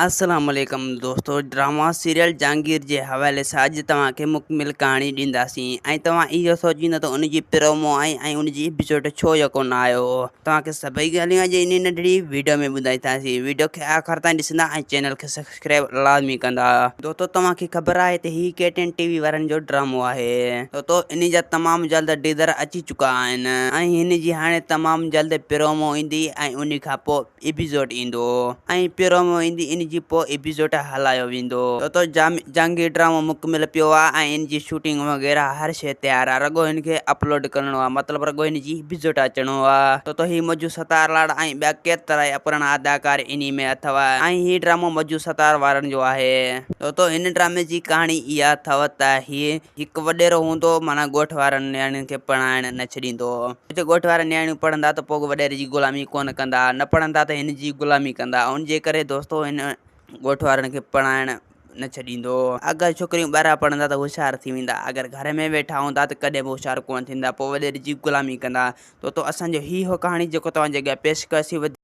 السلام عليڪم دوستو ڊراما سيريل جهانگير جي حوالي سان اڄ توهان کي مڪمل ڪهاڻي ڏينداسين ۽ توهان اهو سوچيندا ته ان جي پرومو ۽ ۽ ان جي ايپيسوڊ ڇو يڪو نه آيو توهان کي سڀئي ڳالهيون اڄ انهي ننڍڙي ويڊيو ۾ ٻڌائينداسين ويڊيو کي آخر تائين ڏسندا ۽ چينل کي سبسڪرائب لازمي ڪندا دوستو توهان کي خبر آهي ته هي ڪي ٽين ٽي وي وارن جو ڊرامو آهي دوستو انهي جا تمام جلد ڊيزر اچي چڪا آهن ۽ هن جي هاڻي تمام جلد پرومو ايندي ۽ انهي کان پوء ايپيسوڊ ايندو ۽ پرومو ايندي ان جي پوء ايپيسوڊ هلايو ويندو. تو جانگير ڊرامو مڪمل پيو آ ۽ ان جي شوٽنگ وغيره هر شي تيار آ رڳو هن کي اپلوڊ ڪرڻو آ مطلب رڳو هن جي ايپيسوڊ اچڻو آ تو هي مجو ستار لاڙ ۽ ٻيا ڪيترائي اپراڻا اداڪار انهي ۾ اٿو ۽ هي ڊرامو مجو ستار وارن جو آهي. تو هن ڊرامي جي ڪهاڻي اها اٿو ته هي هڪ وڏيرو هوندو هو، معنيٰ ڳوٺ وارن نياڻين کي پڙهائڻ نه ڇڏيندو هو. جي ڳوٺ وارا نياڻيون پڙهندا ته پوء وڏيري جي غلامي ڪونه ڪندا، نه پڙهندا ته هن جي غلامي ڪندا. ان جي ڪري دوستو هن ڳوٺ وارن کي پڙهائڻ نه ڇڏيندو هو. اگر ڇوڪريون ٻاهران پڙهندا ته هوشيار ٿي ويندا، اگر گهر ۾ ويٺا هوندا ته ڪڏهن به هوشيار ڪونه ٿيندا، پوء وڏيري جي غلامي ڪندا. دوستو اسان جو هي هو ڪهاڻي جيڪو توهان جي اڳيان پيش ڪيوسين.